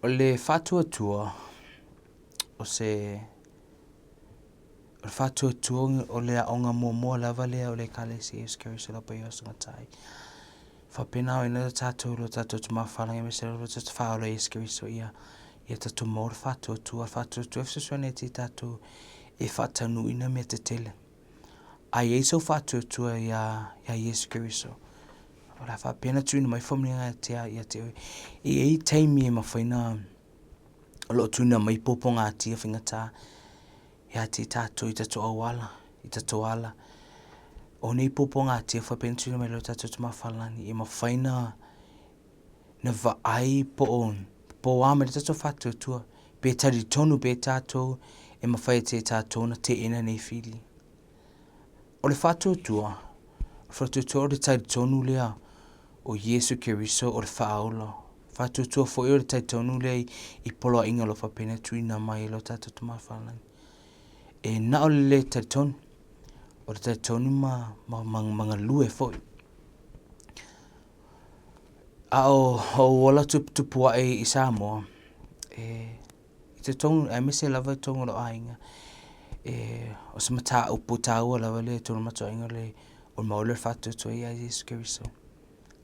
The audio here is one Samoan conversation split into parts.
O le faatuatua, o se o le faatuatua o le aoga muamua lava lea o le Ekalesia Iesu Keriso lau Paia o Sagatai. Faapena o ina tatou lo tatou tumafalaga aemaise lava lo tatou faaola Iesu Keriso ia ia tatou maua le faatuatua. Faatuatua e fesoasoani ai ia tatou e faataunuuina mea tetele. A i ai sou faatuatua iā iā Iesu Keriso, o le a faapea ona tuuina mai faamanuiaga ia te oe. E i ai taimi e mafai ona o lo o tuuina mai puapuagatia faigata ia te tatou i tatou auala, i tatou ala. O nei puapuagatia faapea ona tuuina mai e lo tatou Tama Faalelagi e mafai ona vaai po o po a mai le tatou faatuatua pe talitonu pea tatou e mafai e te tatou ona teena nei fili. O le faatuatua, o le faatuatua o le talitonu lea o Iesu Keriso o le faaola. Faatuatua foi o le talitonu lea i poloaiga o lo o faapena tuuina mai e lo tatou Tama Faalelagi. E na o le lē talitonu, o le talitonu ma, ma, ma, ma galue foi. A o ou ola tuputupu ae i Samoa, e i totonu aemaise lava i totonu o lou aiga, e o se mataupu taua lava lea i totonu o le matou aiga o le o le maua lea o le faatuatua ia Iesu Keriso.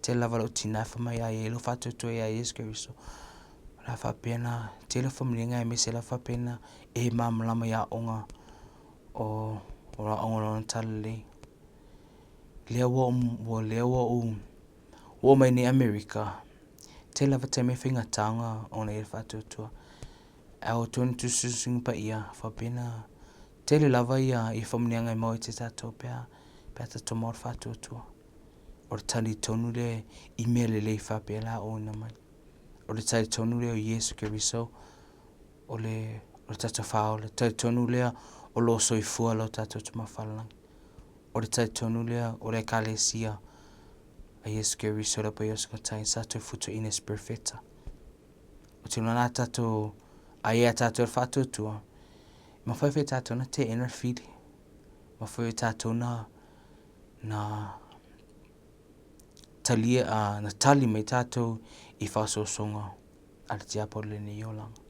Tele lava lou tina e fai mai a i ai lou faatuatua ia Iesu Keriso, o le a faapea ona tele faamanuiaga aemaise lava faapena e malamalama i aoga o o aoga o lona talalelei. Lea ua ou lea ua ou oo mai nei i Amerika, tele lava taimi e faigata ona ona i ai le faatuatua. Ae o tonu tusitusiga paia faapena tele lava ia ia faamanuiaga e maua ia te tatou pe a pe a tatou maua le faatuatua. O le talitonu lea i mea lelei faapea la auina mai. O le talitonu lea o Iesu Keriso o le o le tatou faaola. Talitonu lea o lo o soifua lo tatou Tama Faalelagi. O le talitonu lea o le Ekalesia a Iesu Keriso le Paia o Sagatai sa toe futuina e se perofeta. O te iloa tatou a ia tatou le faatuatua, e mafai foi e tatou ona teena le fili. Mafai foi e tatou na na talia na tali mai tatou i faaosoosoga a le tiapolo i lenei olaga.